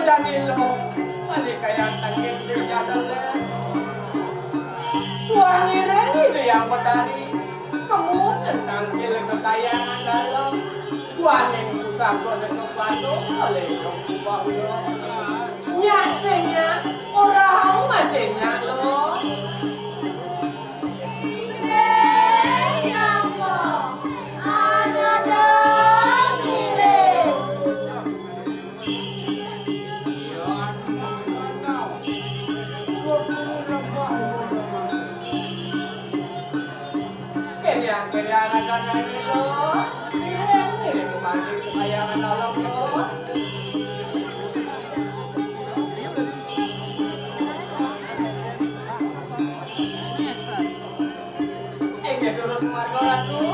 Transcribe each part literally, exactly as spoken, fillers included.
Danilo, ane kaya tangkil sing jadel. Tuang ireng Ida Hyang Betari, kemu tentang kil kekayangan dalam. Duaning pusaka deka padu oleh Hyang Kubang. Nyak sing nyak, ora hau masih nyak lo. Ireng nyapa, ana dong ireng. Keriang-keriang raga nani lo. Ngiring, ngiring kemari kekayangan dalam lo. Inggih durus keluarga Ratu.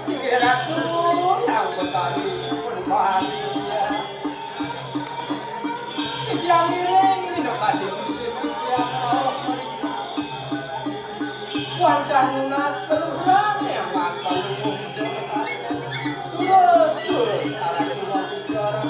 Inggih Ratu, Hyang Betari pun bahagia. Titiang ngiring, Ida Kadi Gusti titiang rauh mriki. Wantah nunas kaluhuran yang mangkal. Terus, terus, arah dua bicara.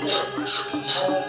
Terus, terus,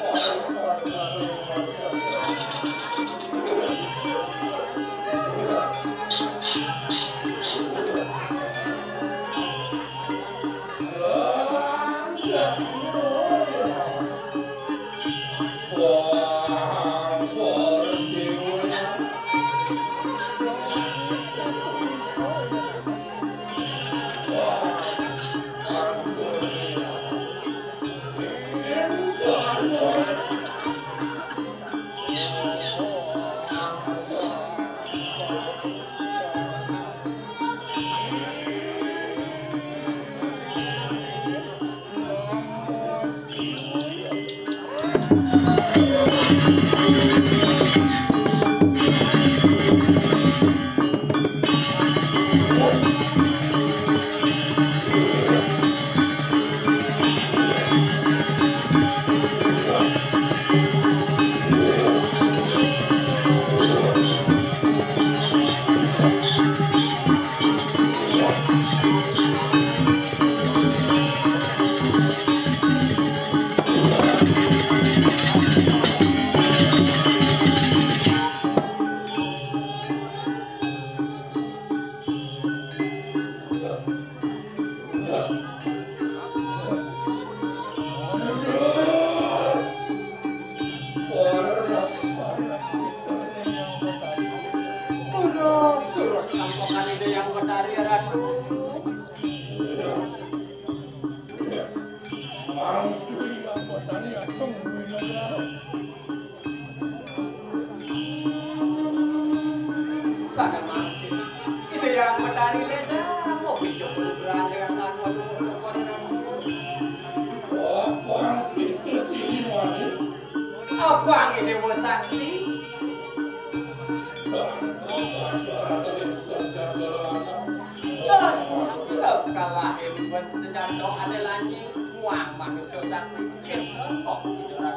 tampakan ide yang betari, Ratu. Sana mangke. Ide yang betari leda, mau pinjam berandai dengan anu, anu, anu, anu. Abang itu sini wani. Abang ini mau sakti. Dan kekalahin pun sejato ada lanjing. Wah, manusia sakti. Kok tidak.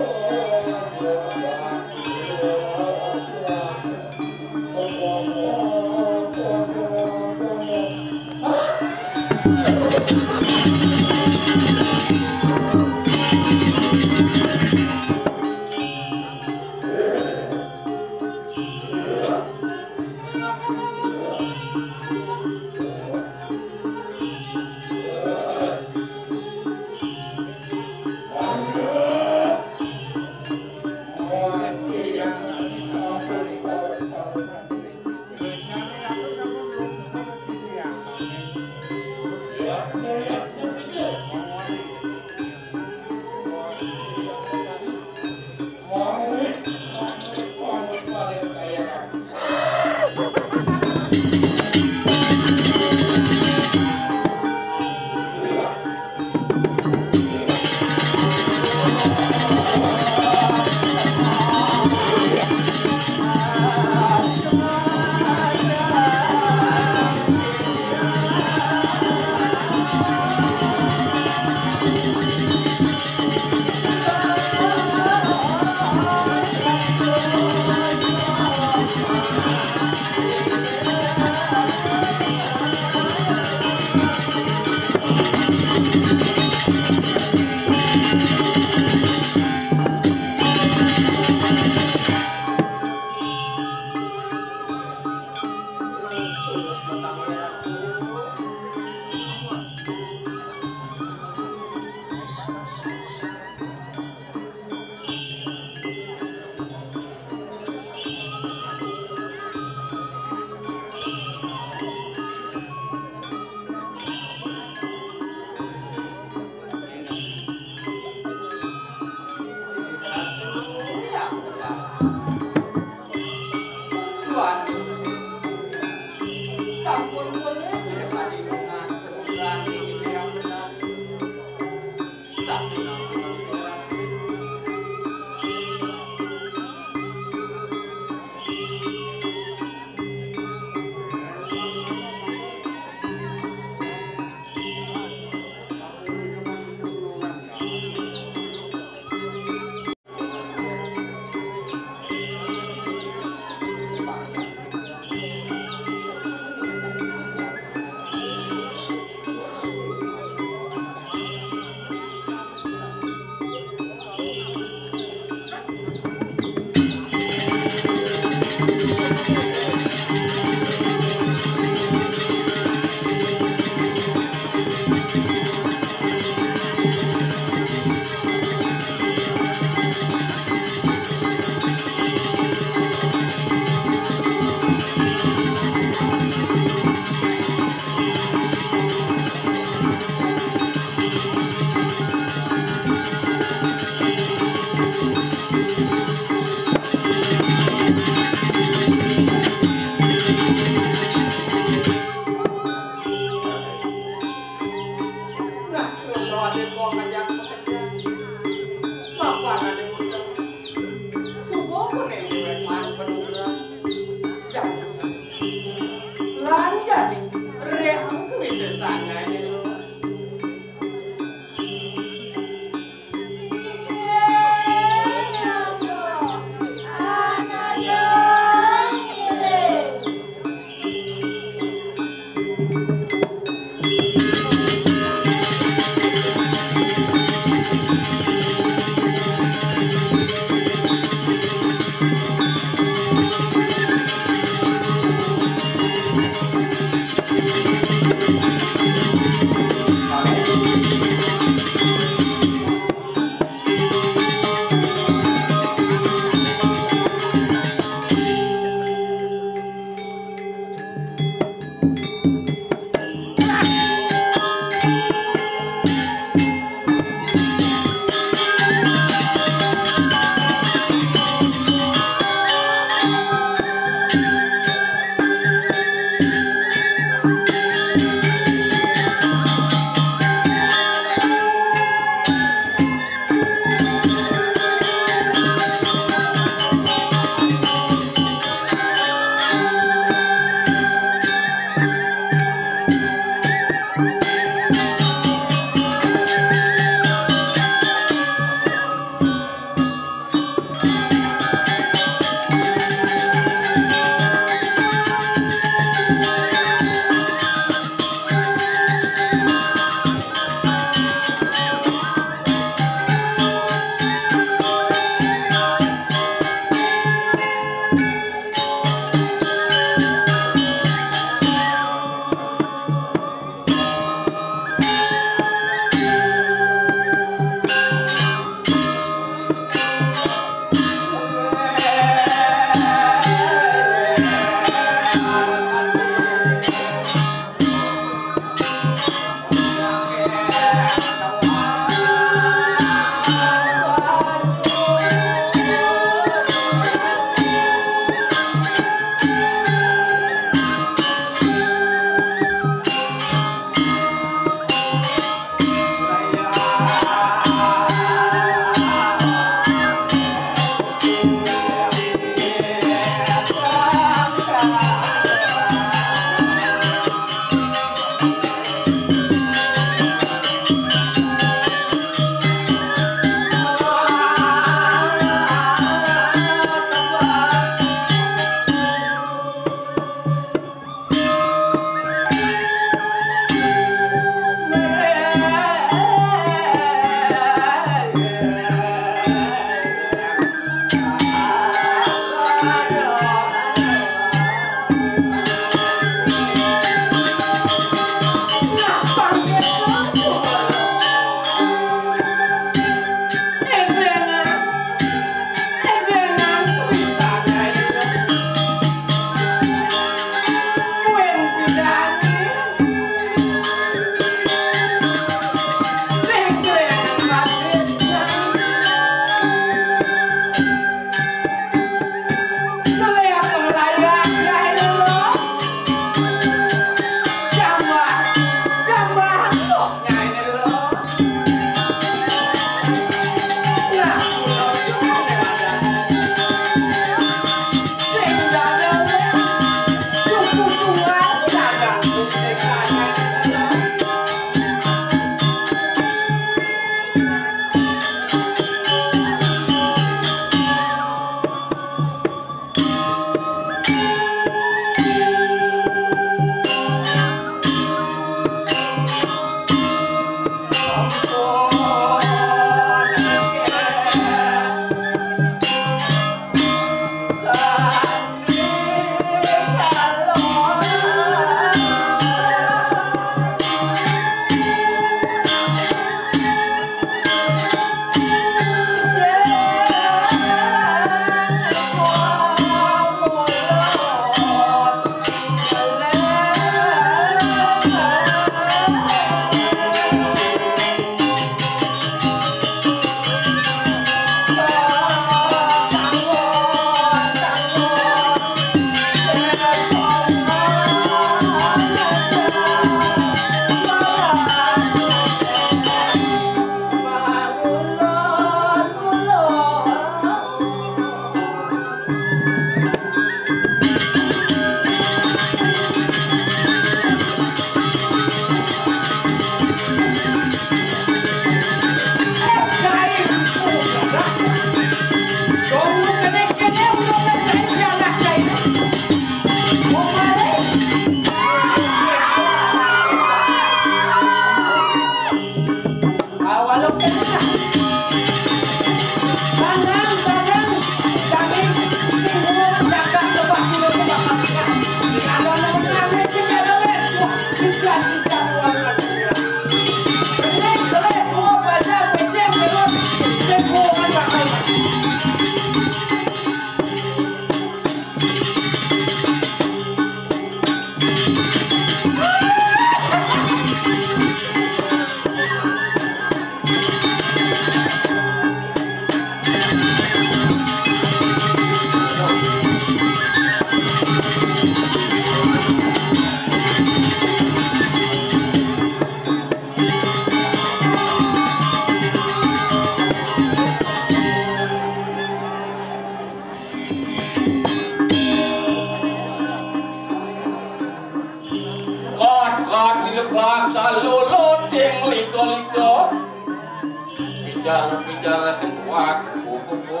Bicara ting kuat, kuku-kuku,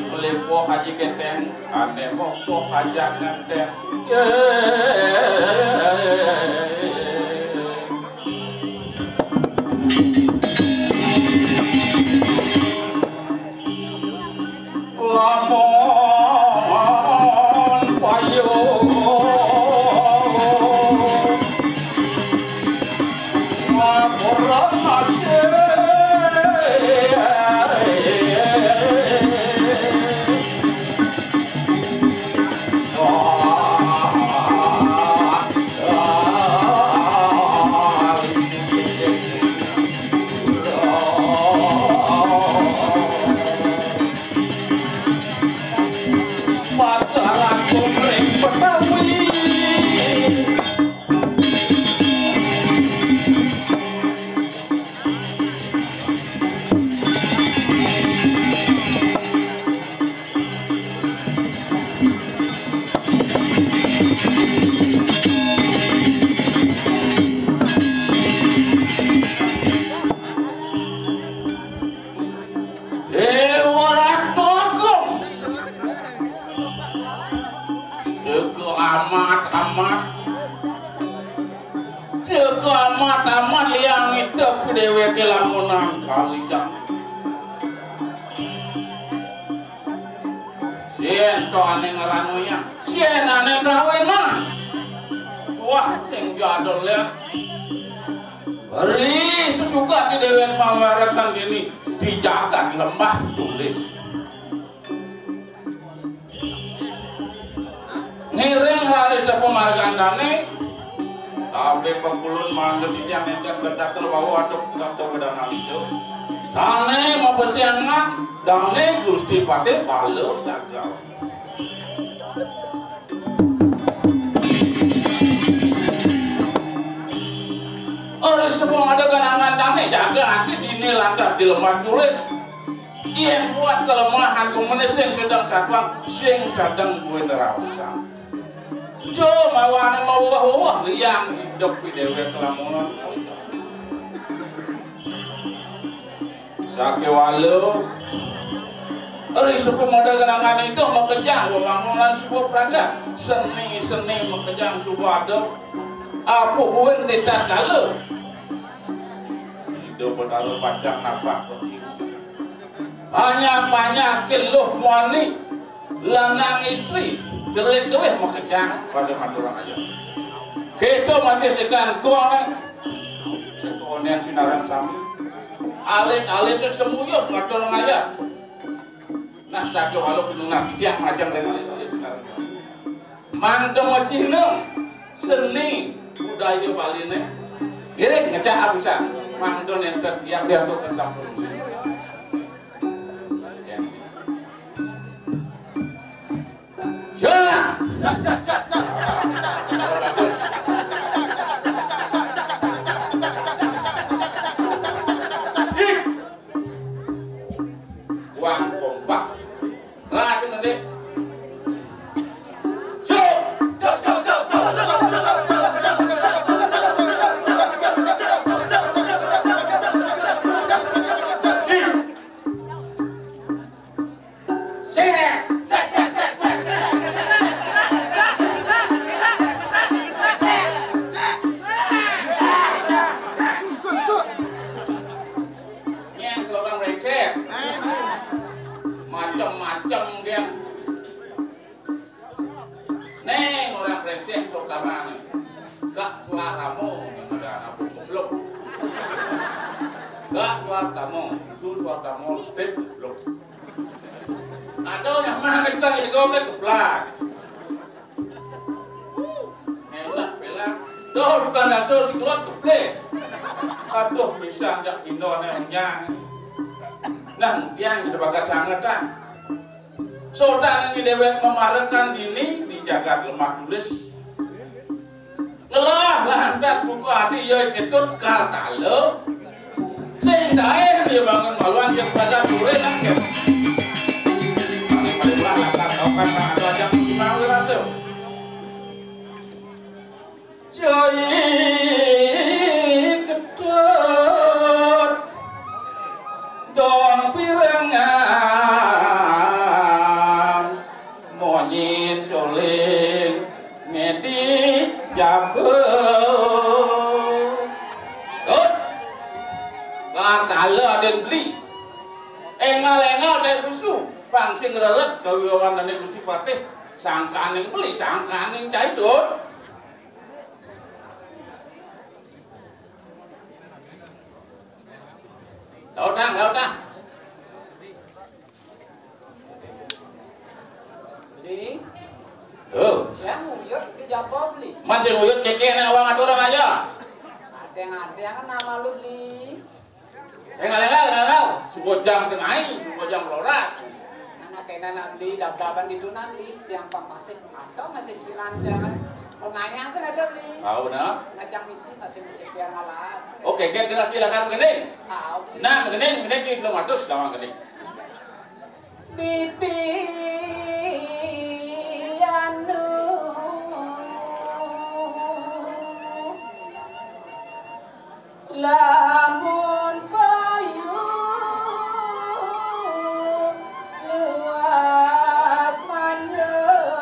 melipuh haji keteng, ane mokoh haja ngenteng. Lamun payu ngapura masih. Pasaran tumring Betawi. Eh, ora togong. Teka amat-amat. Teka amat-amat liang idep déwéké lamunan kalijang. Sén to ané ngranoyang, sén ané kawinan. Wah, sing jadul ya. Beri sesuka di déwék mamarekan dini di jagat Lembah Tulis. Ngiring raris sepuh margandané, kabéh pekulun mangga titiang nénten kacakel wau adep kato gedang alisa. Sané mapesiangan dané Gusti Patih Bala Cakrawala. Ora semua ada genangan dané jaga ati dini lantas di Lembah Tulis. Yén buat kelemahan kumené sing sedeng satuang, sing sedeng buin raosan. Jo mawané mawéwéh liang idep déwék lamunan. Sakéwala ri suku modal genangan itu makejang wewangunan suba pragat. Seni-seni makejang suba ada. Apuh buin di tatkala Ida Betara pacang napak. Banyak-banyak keluh muani lanang istri, jerit-jerit makejang pada maturang ayah. Kita masih sekan kuangan, sekonen sinaran sami. Alit-alit tu semuyuh maturang ayah. Nah, saja walau pinungas tiang majang ring alit-alit sinaran sami. Mangda macihna seni budaya Baliné. Ngiring ngecak abisan. Mangda nénten tiang diaturkan sampun. Ya. Bagus. Ih. Wang kompak. Rahasia nanti. Siap. Siap. Nyén, kalau orang brengsek. Macem-macem dia. Néng, orang brengsek terutama nih. Gak suaramu, ada anak goblok. Gak suaramu, itu suaramu step goblok. Ada yang mah kan juga gitu kan geblak. Enak, belak. Doh, bukan langsung si keluar geblek. Aduh, bisa nggak pindah nih, nyang. Nah, kemudian kita bakal sangetan. Sodan ini déwék mamarekan dini di jagat Lembah Tulis. Ngelah lantas buka ati ya Ketut Kartala. Sing daéh dia bangun maluan ke pada puré nangkep. Paling-paling lah lakar tau kan tak ada aja mau rasa. Jai Ketut dong Énggal-énggal cai busu, pang sing rered kawiwéntenané Gusti Patih, sangkaning beli, sangkaning cai, Dun. Lautang, lautang. Beli. Tuh. Ya, nguyut di jaba, Beli. Man sing nguyut kéké nak awang aturang aja. Adéng-adéng kan nama lu, Beli. Énggal, énggal, énggal. Suba jam tengah, suba jam rolas. Anak kéné nak Beli, dab-daban di tunan, Beli. Tiang pang masih ada masih cinan, jangan. Pengayah sih ada, Beli. Tahu, nah. Ngajang misi masih mencet biar ngalas. Oke, kan kena silakan gini. Tahu, Beli. Nah, gini, gini, cuy, belum atus, lawan gini. Bibi anu, lamun payu luas manjus.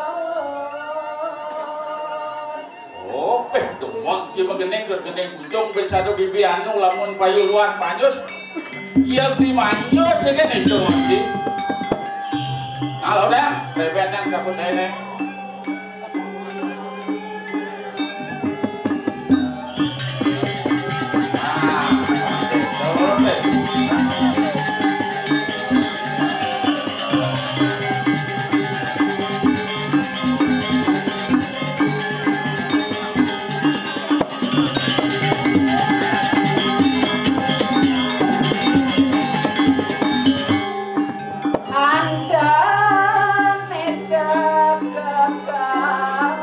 Oh, eh, demak, cuma gending, dur gending, kucung, bin satu bibi anu, lamun payu luas manjus. Iya, bi manjus, ya kan, itu, Mak, Ji. Kalau dah, bebetan, sabut saya, nih. Andan nedak kakak.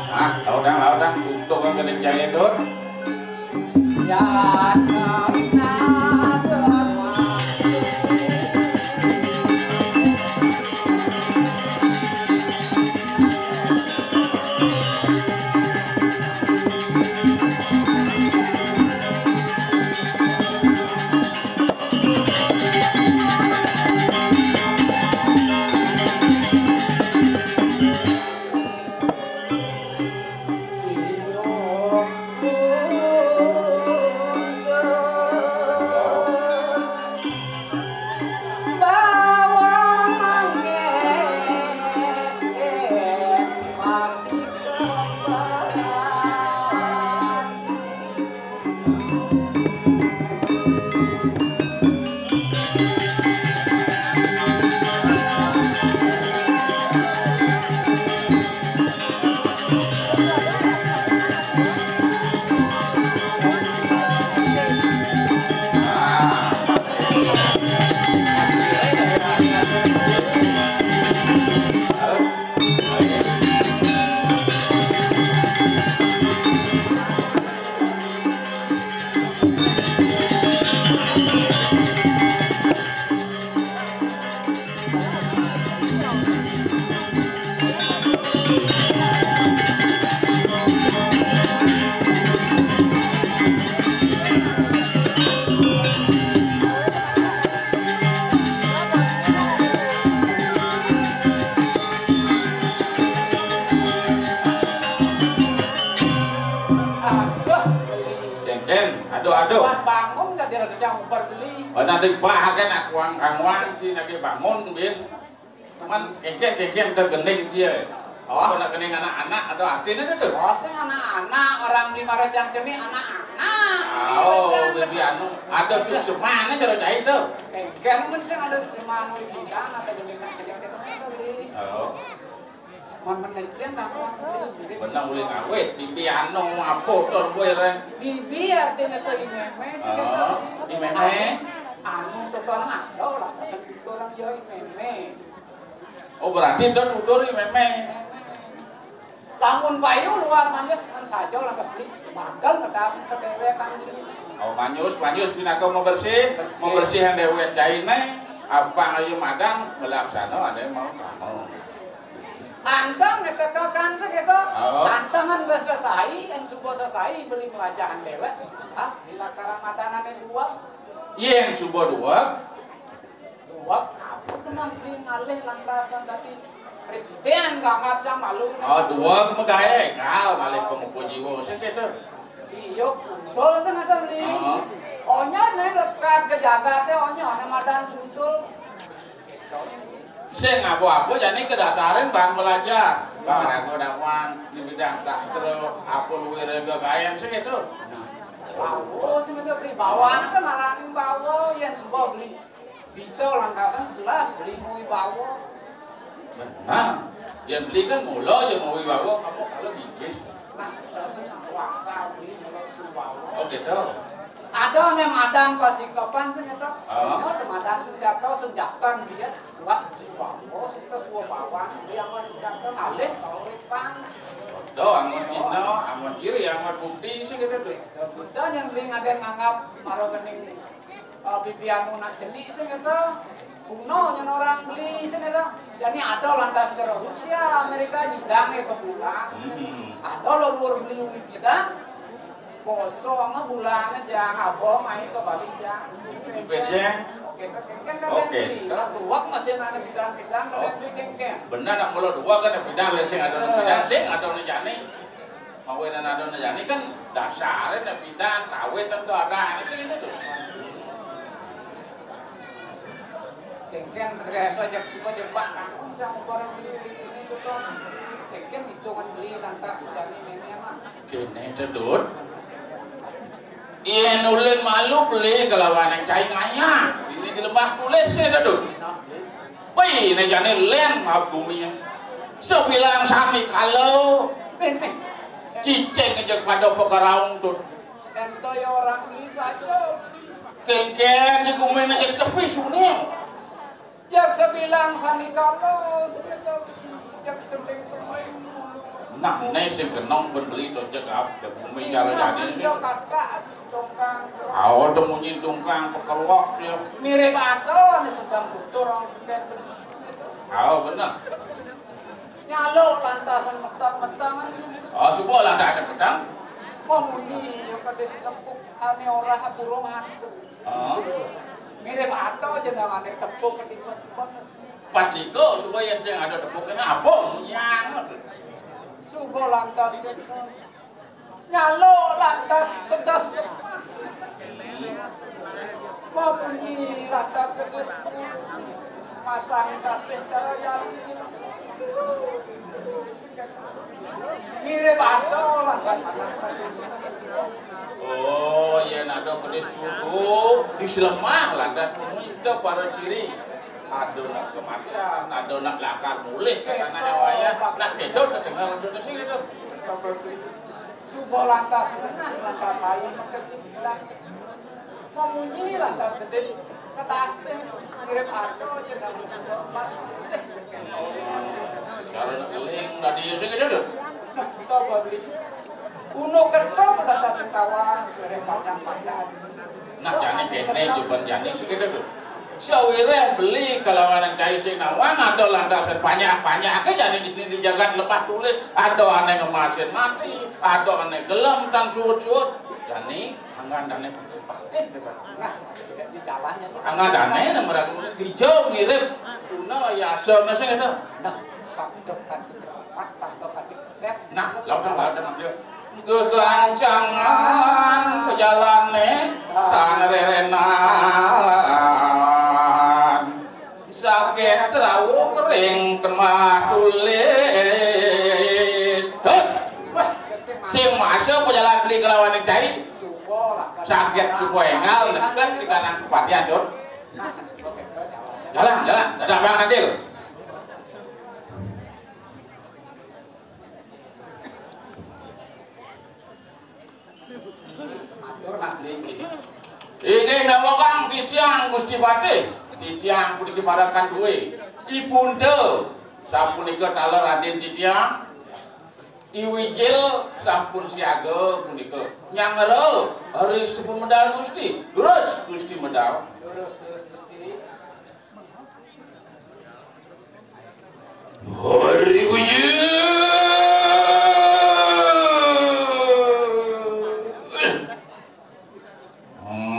Ah, laudang, laudang, untung kan kena jaya, Dun. Ya, kami nak bermaksud. Aduh, Beli. Céngkén, aduh, aduh. Wah, bangun gak dirasa cang ubar, Beli. Oh, nanti bah, kan aku ang-, ang-, ang si nagi bangun, Bin. Cuman kéngkén, kéngkén, udah gending sih ya. Oh. Aku nak gending anak-anak, aduh, artinya itu tuh. Oh, sing anak-anak, orang di Maracang Cemi anak-anak. Oh, bibi anu, ada suksmana cara cai tuh. Kéngkén, men sing ada suksmana di kita, ada gending nak cerita kita sih, Beli. Oh. Mun menecen aku beli. Benang uling awit, bibi anu apa to kowe, Ren? Bibi artinya to imeme sih. Oh, imeme. Anu to orang ada lah, pasal itu orang dia imeme. Oh, berarti to tutur imeme. Lamun payu luas manjus kan saja lantas beli. Bakal ngedas ke dewe kan beli. Oh, manjus, manjus pinaka mau bersih, bersih. Mau bersihan dewe caine, apa ayo madang, gelap sana ada yang mau kamu. Anteng ngetekekan segitu. Oh. Antengan basa sai, yang suba sesai beli melajahan dewek. Pas bila karamadanane dua. Yen suba dua. Dua, apa kena beli ngalih lantasan tadi presiden gak ngajak malu. Oh, dua megae, kal malih pemupu jiwa segitu. Iya, betul sing ada beli. Oh. Onya né lekat ke jagaté, onya né madan buntul. Sing abo-abo jani kedasarin bang belajar. Bang raga dawang di bidang sastra, apun wiraga gaén sing gitu. Bawa sing ada beli bawang kan ngaranin bawa, ya suba beli. Bisa lantasan jelas beli mawibawa. Nah, yang beli kan mula ya mawibawa, kamu kalau bibis. Nah, terus kuasa beli mula subawa. Oh gitu. Ada yang madan pas ikopan sing itu. Ah. Ada madan senjata, senjata dia. Wah, subawa, kita suwa bawang, dia apa senjata alih kalau ipang. Tuh, angon Cina, angon kiri, angon bukti sih gitu tuh. Kita yang beli ada nganggap maro kening eh, bibi anu nak cenik sing kata kuno nyen orang beli sing kata. Jadi ada lantas ke Rusia, Amerika nyidang ya ke bulan. Hmm. Ada lo luar beli umi bidang. Kosong mah bulan aja ngabong aja ke Bali aja. Bejeng. Oke, kan kan Oke. Beli. Kalau dua masih nana bidang-bidang kalau Oh. Beli kengkeng. Bener nak mula dua kan bidang lain sing ada bidang sing ada jani. Mawinan ada jani kan dasarnya ada bidang kawit tentu ada sih gitu tuh. Kengken kerasa jak suka jak pak nangkung jang barang beli beli itu tuh. Kengken itu kan beli lantas dari nenek mah. Kene itu tuh. Iya nulis malu beli kelawan yang cai ngaya. Ini di lembah tulis itu tuh. Wih, ini jani len maaf bumi. Sebilang sami kalau Benteng. Cicing aja pada pekaraung tuh. Ento ya orang beli saja. Kengken di bumi aja sepi sunil. Jak sebilang sami kalau sekitar jak sembing sembing. Nah, ini sing kenong ben beli to jak ap jak bumi cara Nah, jadi. Dia kata dongkang. Awo temunyi dongkang pekerwok ya. Mirip atau ane sedang butuh orang dan beli. Awo bener. Nyalo lantasan metang-metangan. Oh, suba lantasan metang. Mamunyi ya kedis tepuk ane ora burung hantu. Oh. Mirip ato aja namanya tepuk ketimbang-timbang. Pasti kok suba yang sing ada tepuknya apa? Munyangut. Suba lantas gitu. Nyalo lantas sedas. Mamunyi lantas kedis. Masang sasih cara jari. Mirip ada lantas anak. Oh, yen ada kedis kudu dislemah lantas kudu itu para ciri. Ada nak kematian, ada nak lakar mulih ke tanah wayah. Nak itu terdengar untuk sing itu. Suba lantas nengah, lantas saya mengketidak. Mamunyi lantas gedis, ketasih, ngirim ato aja nang suba masih. Cara nak keling tadi sing itu tuh. Nah, kita beli. Uno kento lantas sing tawang, sereh pandang-pandang. Nah, jani kene jawaban jani sing itu tuh. Sawireh beli kalawan cai sing nawang ada lantasan banyak-banyak ke jani di, di jagat lemah tulis ada aneh ngemasin mati ada aneh gelem tan suut-suut jani anggan dane patih. Nah, di jalannya tuh. Anggan dane nang meragu dijauh mirip tuna yasa nasi itu. Nah, pak dok kan empat pak dok kan Nah, lautang lautang dia. Gegancangan pejalane tan rerenan. Sakit rawuh kering temah tulis. Heh. Sing masa pejalan beli kelawan cai. Sakit suku engal deket di kanan kepatian, Dut. Jalan, jalan. Dadah Bang Nadil. Inggih nama kang titiang Gusti Patih, titiang puniki parakan duwe. Ipunta sapunika taler Raden titiang. Iwijil sampun siaga punika. Nyangera ris pemedal Gusti. Lurus Gusti medal. Lurus, lurus, Gusti. Hari Wijil.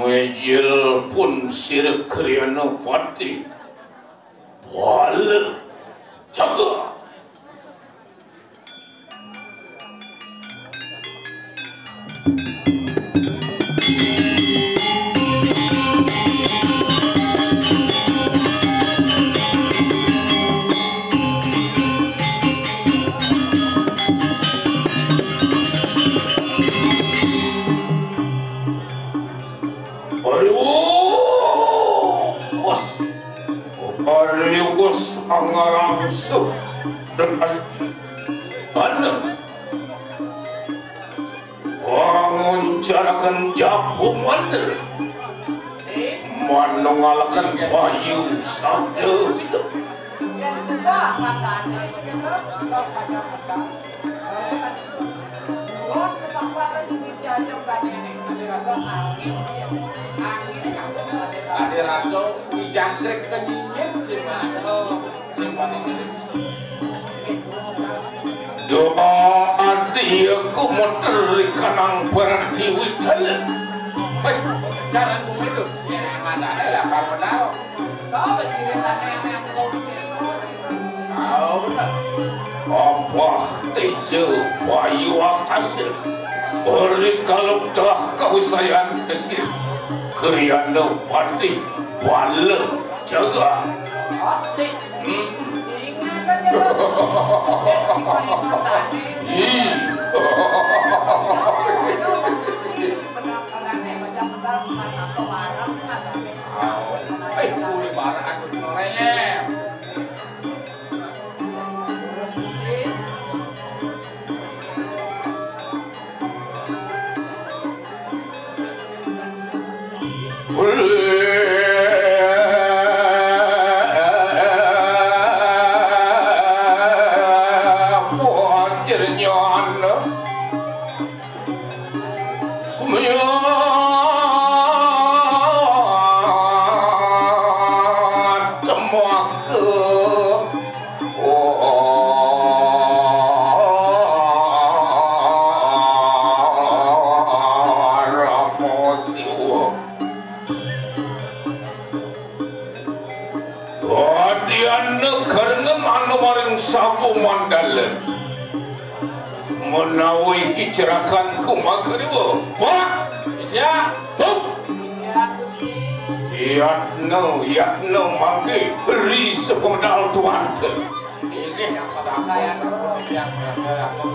Wijil pun sira kriyana pati. Bala jaga. Angarangsuh dengan anu panguncaraken japu mantel manunggalaken bayu sabda itu. Yang sudah katanya sekitar pada petang. Ade rasa dijangkrik kenyingit si Mano. Si Mano. Doa dia ku muter kanang pertiwi dalam. Hei, jangan begitu. Biar yang ada, eh, lah, kamu tahu. Apa ceritanya yang, yang kau sesat? Apa teja bayu atas? Ori kalau dah kawisayan esir. Kriana patih bala jaga. Hmm. Ih. Eh, boleh marah aku. Dadian karengen anu maring sabu mandalen. Menawi kicerakan kumakariwa. Pak! Iya. Tuk! Iya, Gusti. Yatno, yatno mangke ri sepemedal tuante. Inggih, yang pada aku, yang pada aku.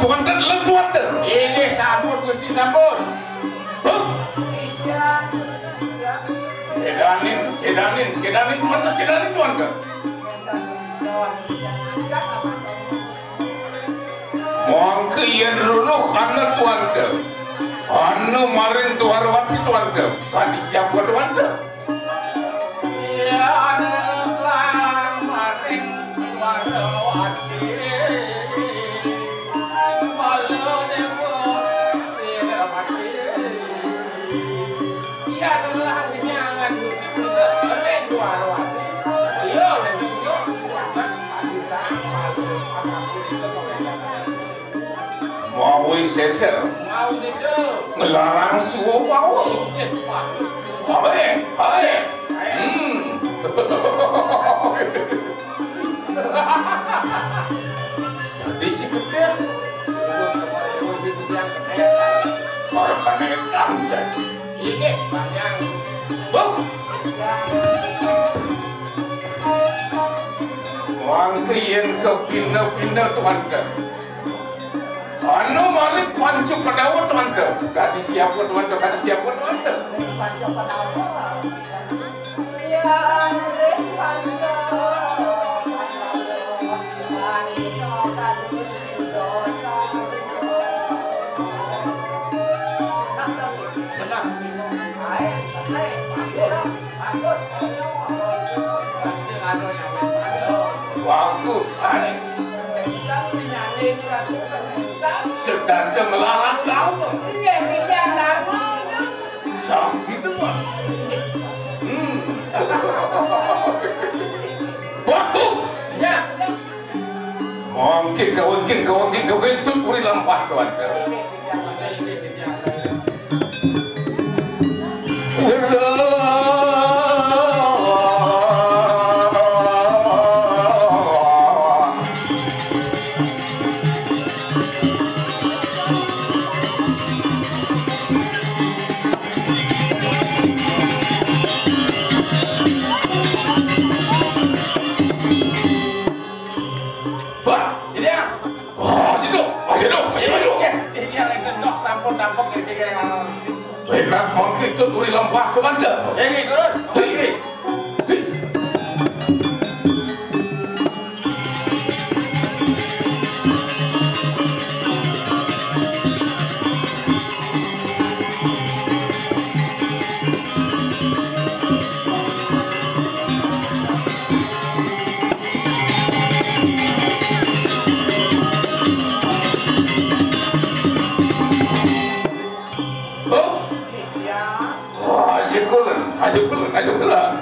Wonten lem tuan te. Inggih sampun Gusti sampun. Huh? Cedanin, cedanin, cedanin tuan te, cedanin tuan te. Mangke yen ruruh ana tuan te. Ana maring Dwarawati tuan te. Kadi siapa tuan te? Yan maring Dwarawati, Baladewa Indrawati. Yan lanjangan Gusti Punika ring Dwarawati. Iya, ring Dwarawati. Mawi sesel. Mawi sesel. Nglarang suwa wau. Inggih, Pak. Awe, awe. Hmm. Dadi ciketek. Para kanekan, Cak. Inggih, Pak Yang. Bang. Mangke yen kapinda-pinda tuan te. Anu maring panca Pandawa tuan te. Kadi siapa tuan te, kadi siapa tuan te. Panca Pandawa. Yang ring panca Pandawa. Benar. Bagus, ae. Sedang melarang kamu. Sakti teman. Hmm. Bagus. Ya. Mangke kawengking, kawengking, kawengking, tut uri lampah, tuan. Wah, ini ya. Oh, gitu. Oh, gitu. Ayo, ayo. Ya, ini yang enten nok sampun tampok kiri-kiri yang. Enak mangke tut uri lampah, Sumanta. Ini terus. Hei. Hei. Hah? Aja kulon, aja kulon, aja kulon.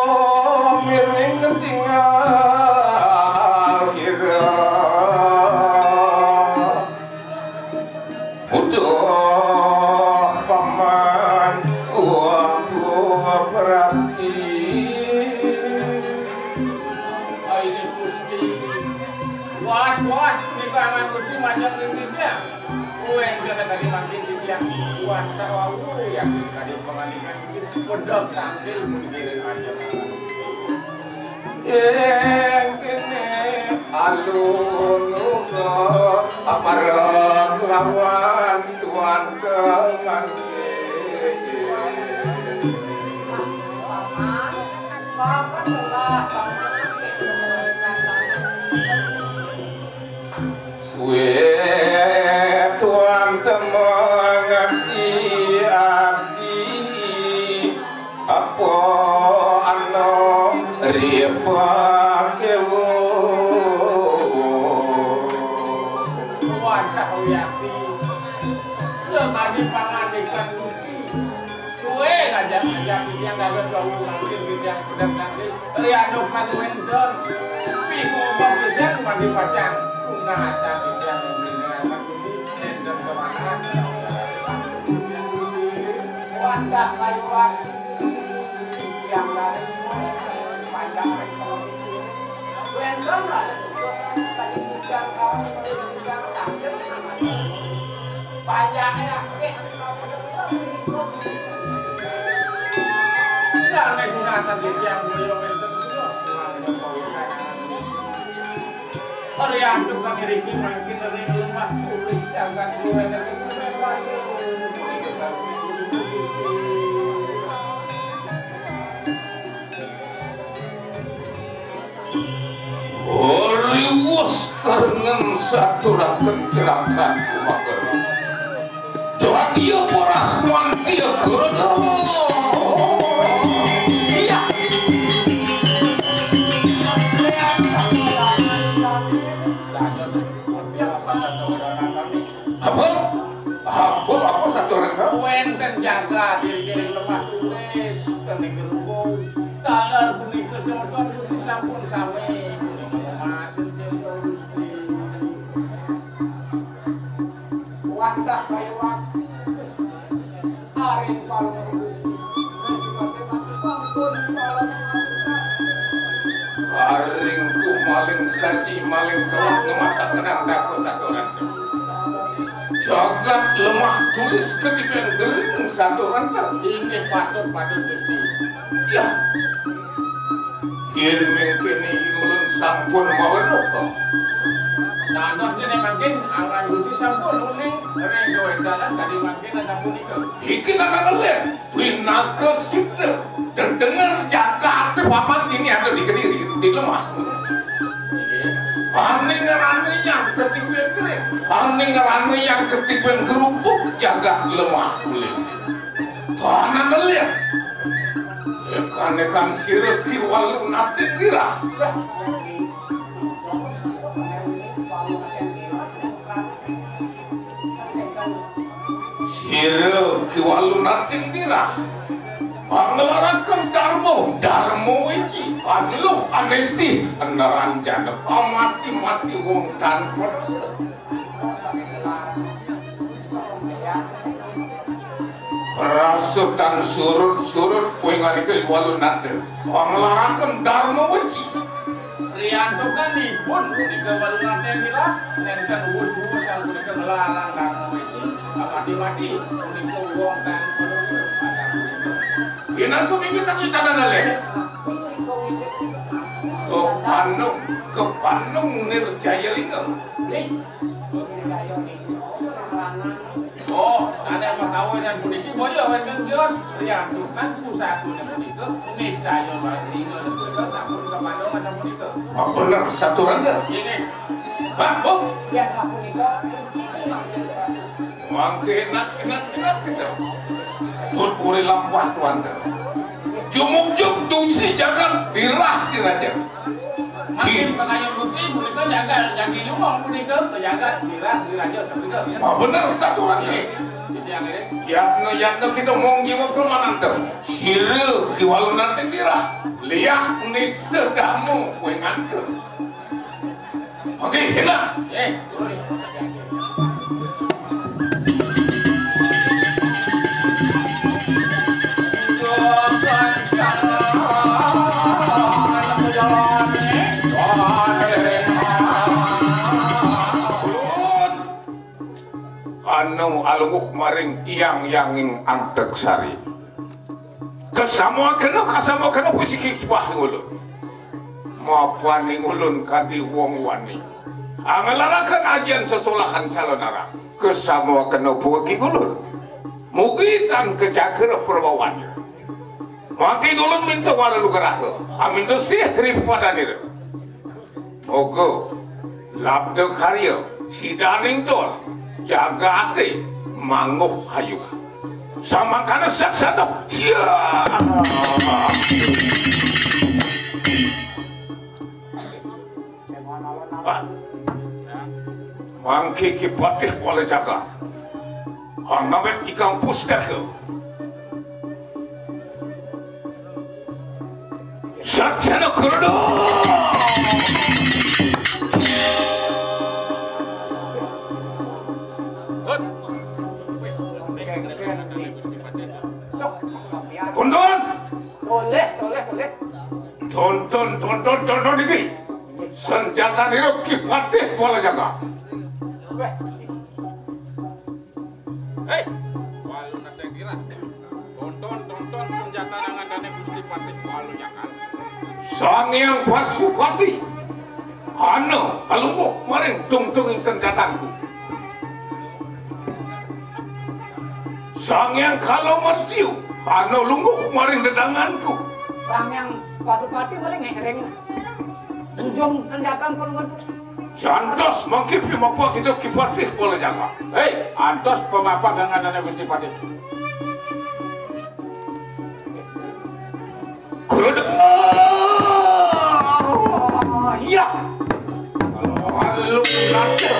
Lumiring tinggal kira. Uduh paman, wah, wah, berarti. Ai, Gusti. Was, was, punika aman Gusti, manjak Kuwi kena kadi mangkin titiang kuat sawawu ya kadi pangandikan iki pedhot tangkil mun kiring aja. Ing kene alun uga aparek lawan tuan teman. Suwe tuan temengerti ati apa ana ripakewo. Wantah wiakti, sakadi pangandikan Gusti. Suwe ngajak-ngajak titiang dados wau mangkin titiang pedang tangkil. Riantuk kan wénten. Pingobet titiang mati pacang. Tunasa titiang mangkin Gusti nénten kemana. Wandah sayuran titiang dados panjang rék komisi. Wénten dados utusan tadi titiang sareng titiang tangkil. Payahé akéh. Sané guna saking tiyang boyo wénten tiyos mangda pawikan. Riantuk kami riki mangkin ring lemah tulis jagat kuwénten. Riwus karengen saturaken cerakan kumaker. Dwadia porah mantia kereda. Iya. Apa? Apa, apa saturaken? Wénten jagat diri-diri lemah tulis, kene gerubung. Taler punika semeton Gusti sampun sami punika pemasin semeton Gusti. Wantah sayuwak Gusti. Aring palung Gusti. Sampun palung. Aring kumaling saji maling kelak ngemasaken antaku saturan. Jagat lemah tulis ketiban dering saturan. Inggih patut, patut Gusti. Ya. Yen mengkene ulun sampun maweruh. Dados dene mangkin anggan Gusti sampun uning ring kawendalan kadi mangkin sapunika. Iki tak ngelir. Pinaka sida dedenger jagat paman dini ada di Kediri, di lemah tulis. Ane ngerane yang ketiben kering, ane ngerane yang ketiben kerupuk jagat lemah tulis. Tanah ngelir. Ekanekan sira kiwalu nating dirah. Sira kiwalu nating dirah. Manglaraken darma, darma wiji, aluh anesti, neranjana pamati-mati wong tanpa dosa. Rasutan surut-surut puinganika walu nata. Manglaraken darma wiji. Riantukanipun punika walu nata milah, nenten wus-wus yang punika melarang darma wiji. Mati-mati punika wong kang padosa. Pinangka mimit aku tanda ngalih. Kepanung, kepanung nirjaya lingga. Oh, sané makawinan puniki boya wénten tios riantukan pusatune punika niscaya ringa punika sampun kapanungan punika. Ah, bener, saturanda. Inggih. Pak, Bu. Yang sapunika, mangke enak, enak, enak kita. Tut uri lampah tuanda. Jumuk-juk dusi jagat dirah diraja. Makin pengayun Gusti punika jagal, jagi nyumong punika pejagat dirah diraja sapunika. Ah, bener saturan. Nggih. Titiang nggih. Yatna, yatna kita mong jiwa permananta. Sira kiwalu nanting dirah. Liah nista kamu kuenganka. Oke, enak. Nggih, terus. Anu alungguh maring Hyang Hyanging Anteksari. Kasamuakena, kasamuakena pusiki pah ulun. Mapaning ulun kadi wong wani. Angalaraken ajian sesolahan calonarang. Kasamuakena pueki ulun. Mugi tan kacakra perbawan. Mangkin ulun minta wara nugraha. Aminta sih ri padanira. Moga labda karya sidaning dol jagate mangguh ayu. Samangkana saksana sia. Mangke Ki Patih Bala Jagat. Hangawet ikang pustaka. Saksana Kruda. Kundun. Oleh, oleh, oleh. Tonton, tonton, tonton iki. Senjatanira Ki Patih Bala Jagat. Weh. Hei, walu nete girah. Tonton, tonton senjata nang andane Gusti Patih Bala Jagat. Sang Hyang Pasupati, ana alungguh maring tungtunging senjatanku. Sang Hyang Kala Marsiu, ana lungguh maring dedanganku. Sang Hyang Pasupati maring ngereng ujung senjatan pun. Jantos mangke pamapa kita Ki Patih Bala Jagat. Hei, antos pamapa dengan ane Gusti Patih. Kruda. Iya. Lalu nanti.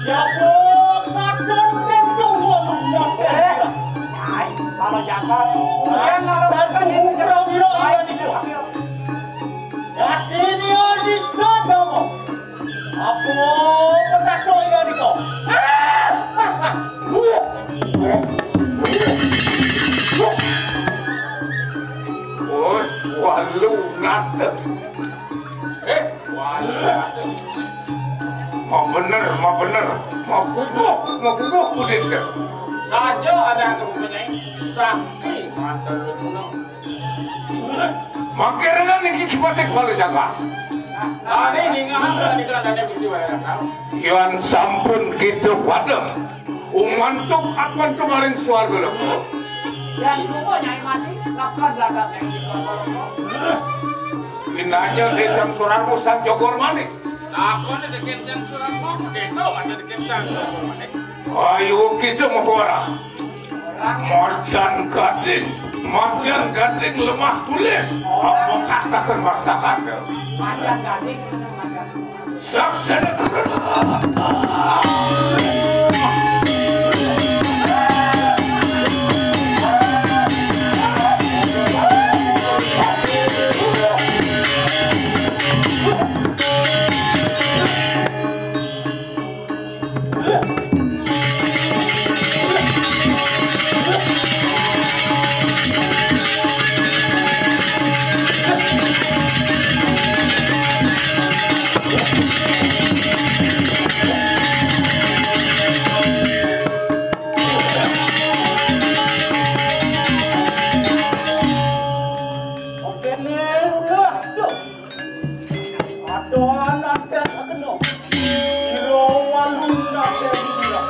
Siapa kadang tentu wong. Eh, nyai, kalau jaga. Yang ngarepkan ini. Dadi dia di sana. Apa petak kok ya, Diko? Oh, walu ngadeg. Eh, walu ngadeg. Mau bener, mau bener, mau bubuh, mau bubuh kulit. Saja ada aku punya sakti mantel gunung. Mangke rena niki Ki Patih Bala Jagat. Nah, tadi ningahan tadi kandane Gusti Wayang. Yan sampun kita padem. Umantuk apan tumaring swarga loka. Yan suba Nyai mati, lakon lakon Nyai di swarga loka. Inanya Desang Surarmo sang Jogor Manik. Lakon dekin sang Surarmo, kita masa dekin sang Jogor Manik. Ayo kita mapora. Macan Gading, Macan Gading lemah tulis. Apa katakan mastakan? Macan Gading. Saksana. Oke, nih, udah, tuh. Aduh, anak tes kena. Iro walung nate gula.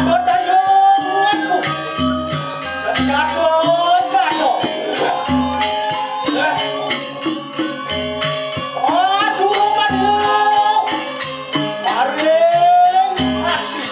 Dadayonganku. Gaduh, gaduh. Pasurupan yo. Paring ati.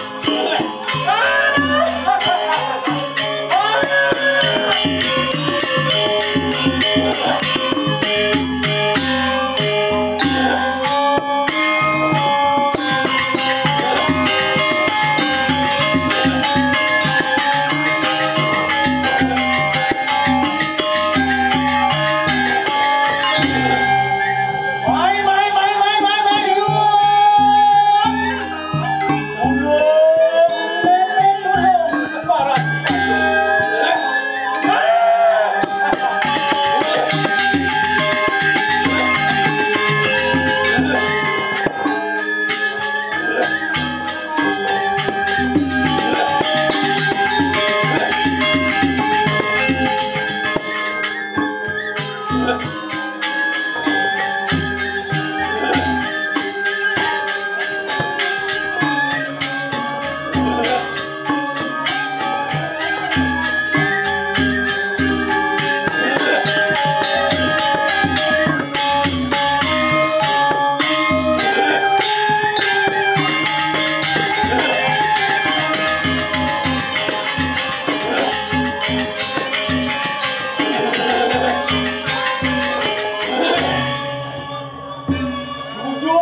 Bujur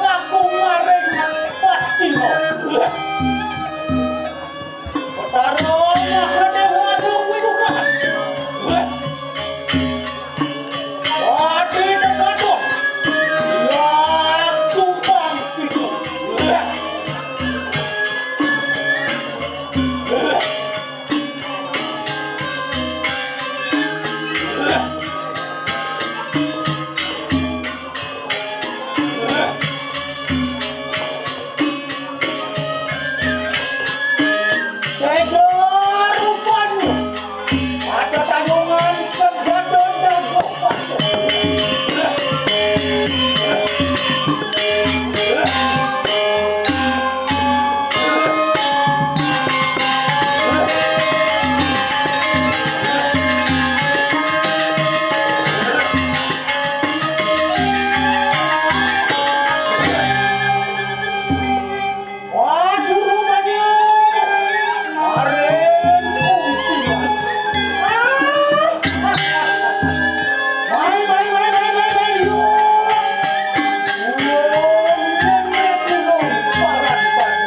aku maring pasti mau. Petara Mahadéwa sing winugraha. Pati tekaton. Ya tumpang pitu. Tega rupanya ada tanggungan senjata dan kompas. Wah, suruh tadi. Aren fungsi. Mai, mai, mai, mai, mai, mai. Yo. Yo, yo, yo, yo, yo, paran, paran.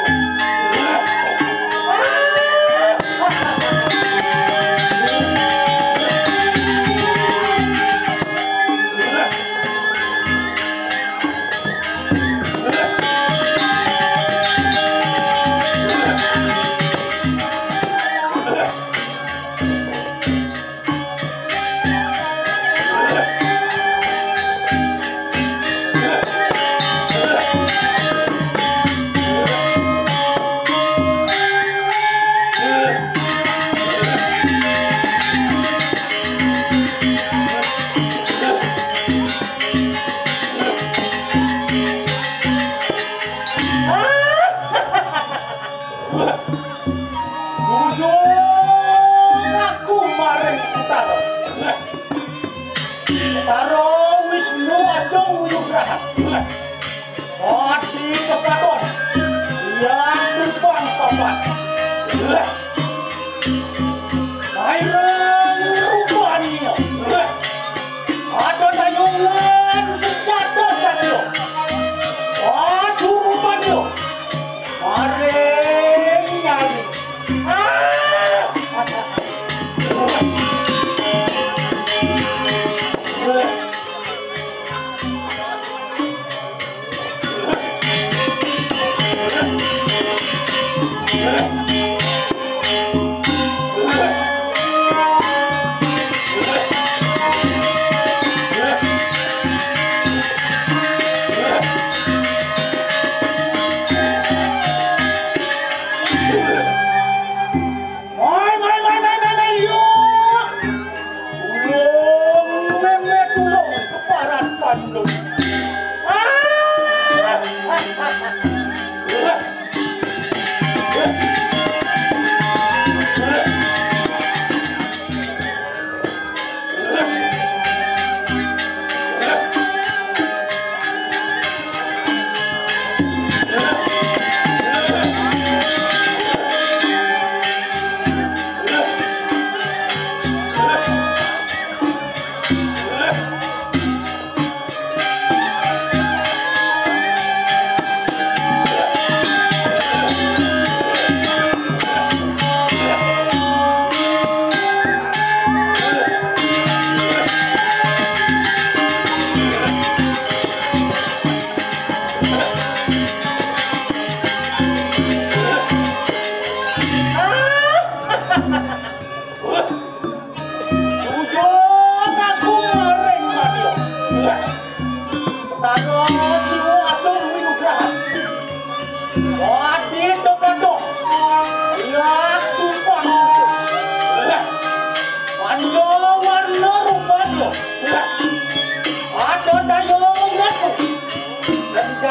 Nujung aku maring utara. Utara Wisnu Asung Winugraha. Ati kepaton. Yang lubang papat. Maireng rupanya. Ada tayungan senjata satya. Wah, surupannya. Maring nyali. Ah!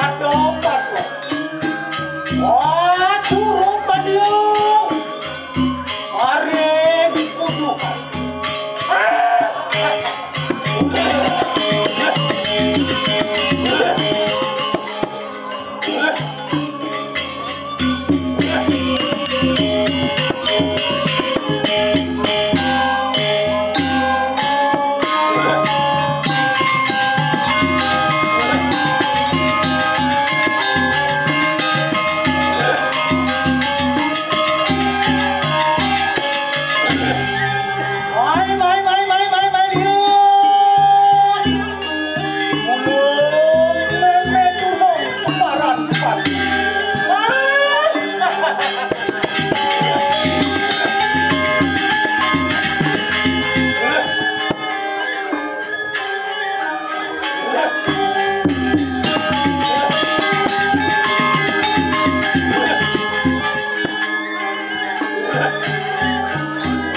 Ada apa tuh? Wah, suruh Pak Dio. Mari dipujuk. Mai, mai, mai, mai, mai, mai, lihat. Ulun meme tulung kembaran pati. Mai.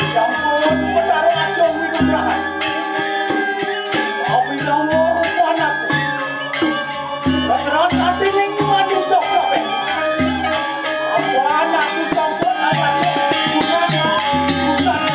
Sampun Betara Acung Winugraha. Tapi nang rupa anakku. Beserat ati ning maju sok kabeh. Apa anakku sampun anakku kurang kurang.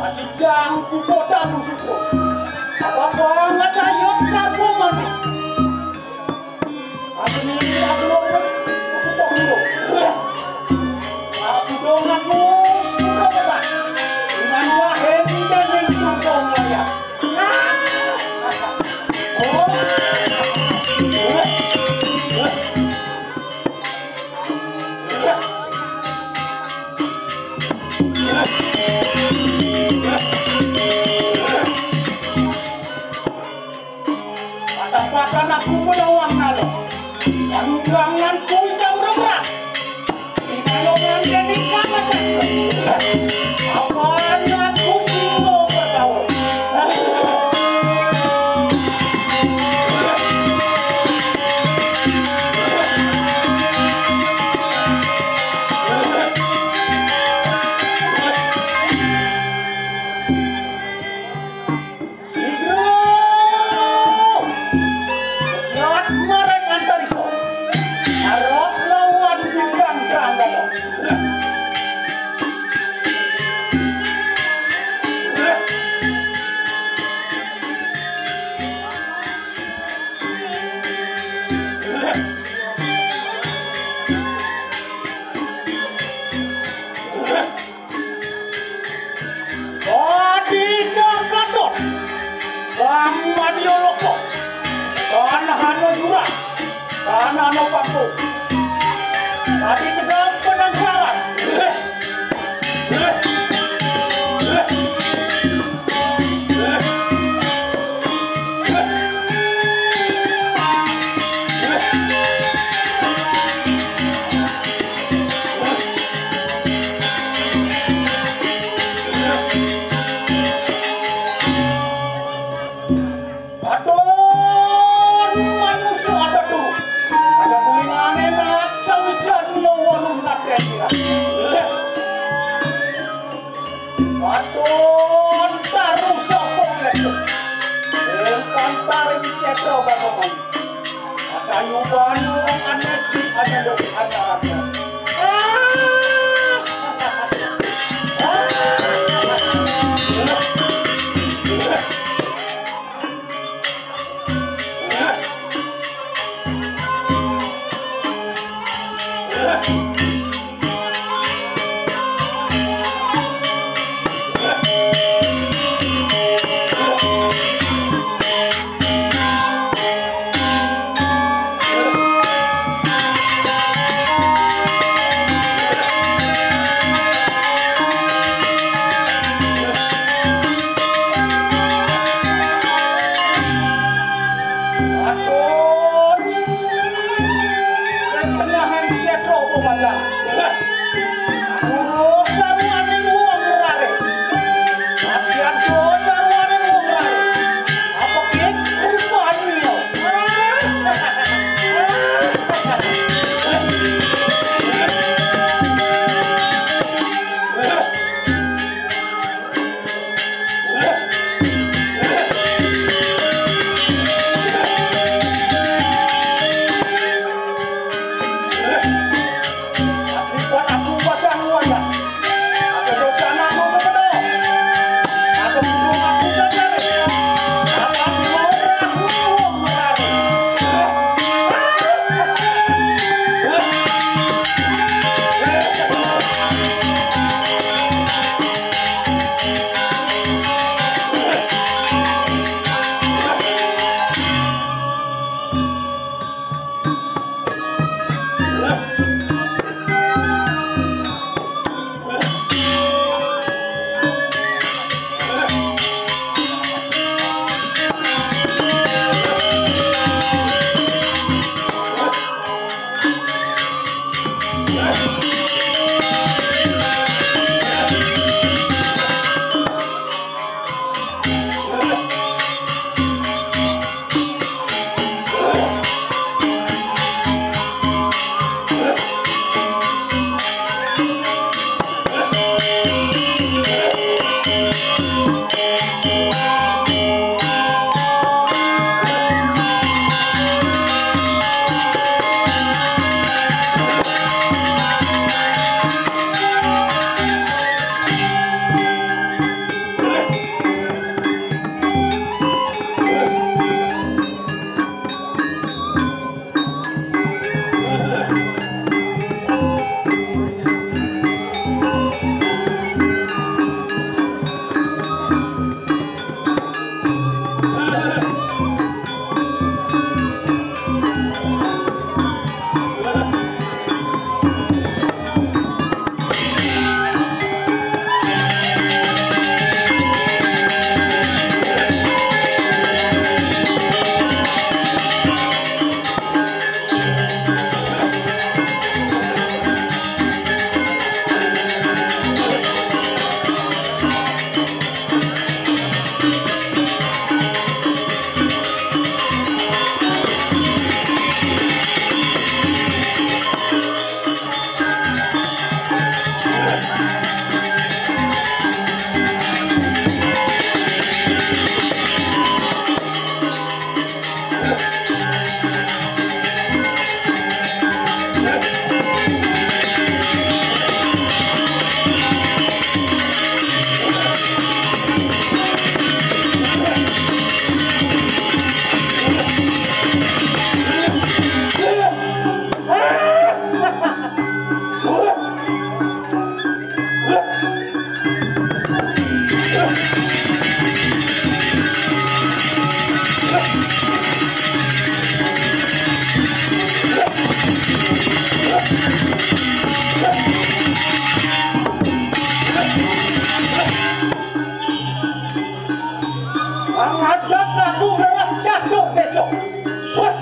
Asidang kupoda musuhku. Apa-apa ngasayut sarbo mami. Aku ni aku lompat, aku tak buruk. Aku dong aku suka petak. Dengan wahen dan ning tungkong layar. Oh. Patah-patah aku menawang nalo. Panunggangan ku ikam rebrak. Di kalongan jadi kamatan. Awan aku singgo bergaul. Siat marang antariksa. Arep lawan bintang pranggana. Adinda Gatot, Bang Madio Loko, Tanah Ano Jurang, Tanah Ano Pangko, Adi Tegal Penangkaran. Aton manusia ada tu. Ada bulingane nak sawijan lawan nak kira. Aton taruh sapa lek. Lempang taring cetra bangun. Sayuban urang anes di ada dok ada ada. Aduh, ketengahan setro pemandang. Aduh, saruaning wong rare. Latihan dosa saruaning wong rare. Apa kit rupanya? Mangajak aku darah jatuh besok. Wah.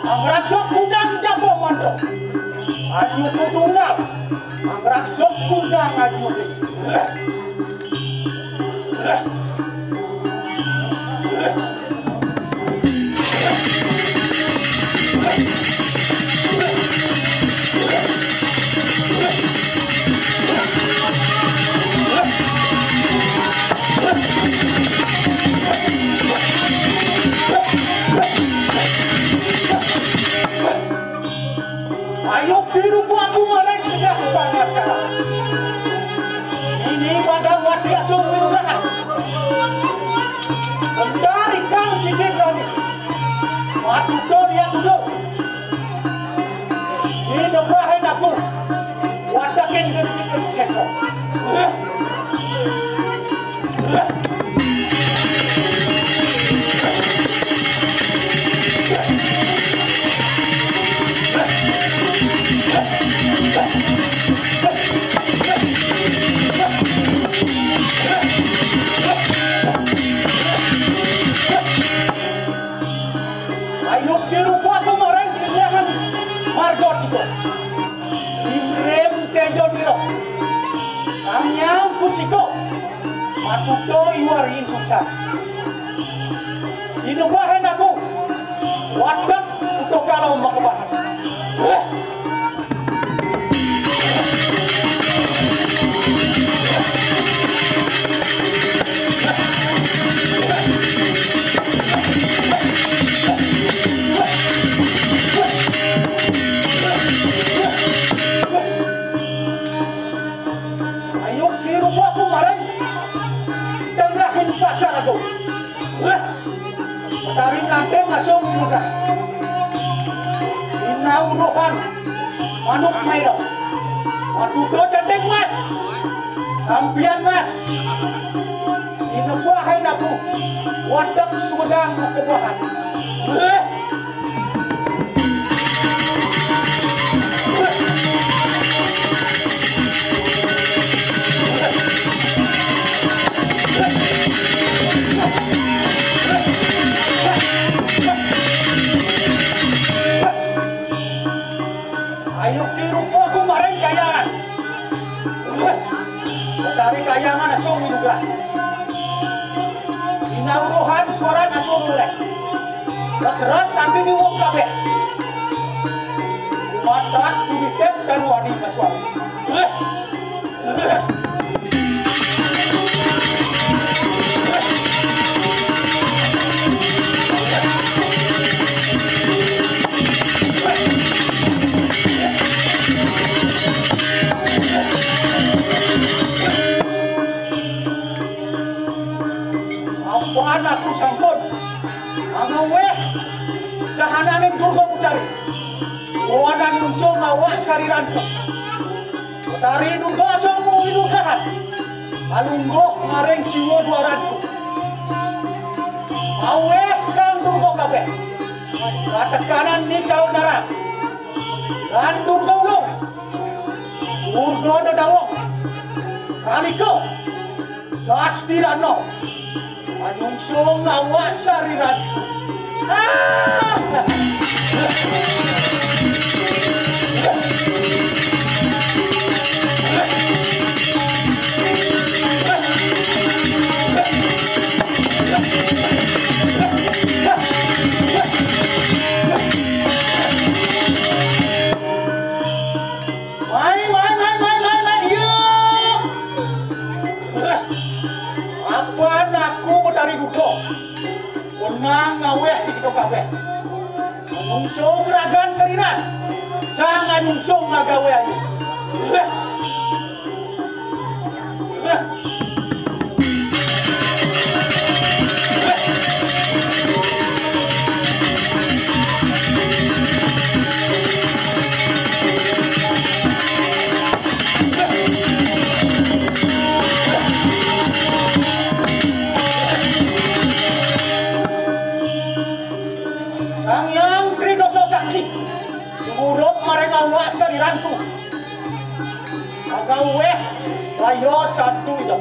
Angrasok kudang jago mondo. Ayu kudungal. Angrasok kudang ayu. Ayo biru kuaku marai sudah banyak sekarang. Ini pada wadia sumurahan. Kendari kang sikit kami. Matuto dia duduk. Ini dobrahin aku. Wadakin gerikin seko. Ayo tiru kuatu mareng kenyangan marga kita. Imrem tejo niro. Samyang kusiko. Matuto iwarin suksan. Inubahan aku. Wadak uto kalau makabahas. Eh. Ayo tiru aku marai. Tengah pasar aku. Wah. Tarik ranting langsung mudah. Sinau rohan. Manuk mairo. Matuto cantik mas. Sampian mas. Ini buahan aku. Wadak sumedang kebuahan. Eh. Kayangan asung minugrah. Sinauruhan suaran asung mulai. Ras-ras sambil diwong kabeh. Kumatat, dumitek, dan wani masuara. Apaan aku sampun mangaweh sahananing Durga Pucari. Kuanan nungsung awak sariranku. Betari Durga asung winugrahan. Alungguh maring siwa duaranku. Aweh kang Durga kabeh. Katekanan ni calon darah. Lan Durga ulung. Durga dedawong. Kalika. Dastirana. Manungsung awak sariran. Ah! Mai, mai, mai, mai, mai, mai, iya. Apan aku Betari Duga. Wenang ngaweh di kita kabeh. Ngungsung ragan sariran. Sang ngungsung ngagawé ayu. Sang Hyang Tridoso Sakti, sumurup maring awak sariranku. Agawéh, baya satu ida.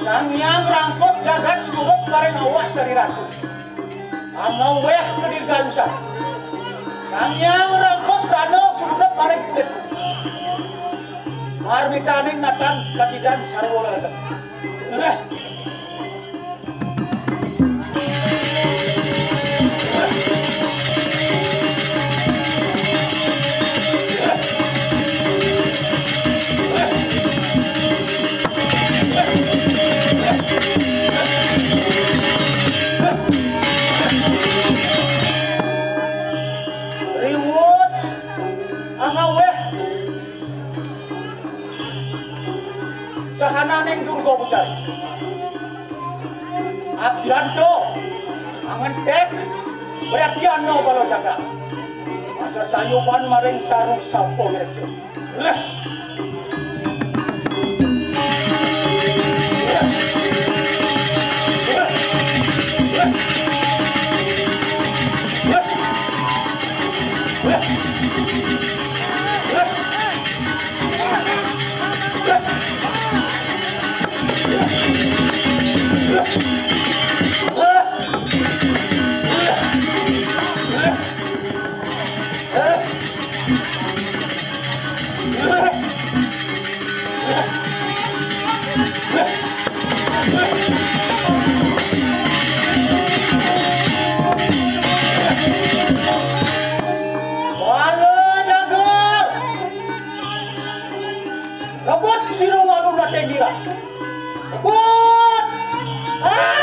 Sang Hyang rangkus jagat sumurup maring awak sariranku. Angawéh kadirgayusan. Sang Hyang rangkus dana sumurup maring kulitku. Marmitaning natan kacidan sarwa lalagan. Riwus, angawéh. Sahananing Durga Pucari. Abdianto, angentek, beratiano bala jagat. Asa sayuban maring taru sapa wiréksa. Bala jagat! Rebut sira walu naté gira. Rebut! Ah!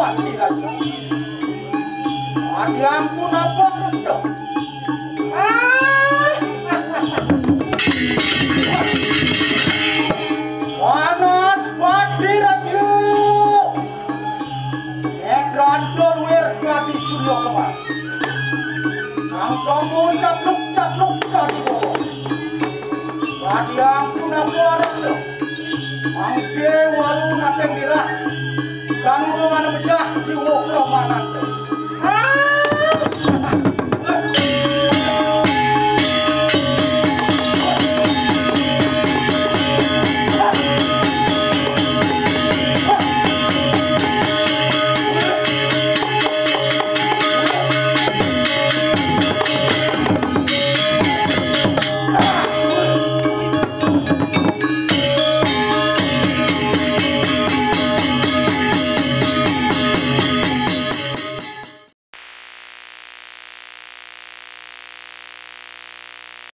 Adi ampun apa? Panas padi raja. Nek randol wir kadi surya kemar. Nang kamu capluk-capluk kadi bobo. Adi ampun apa? Mangke walu nate mirah. Kanu mana pecah di wokro manante.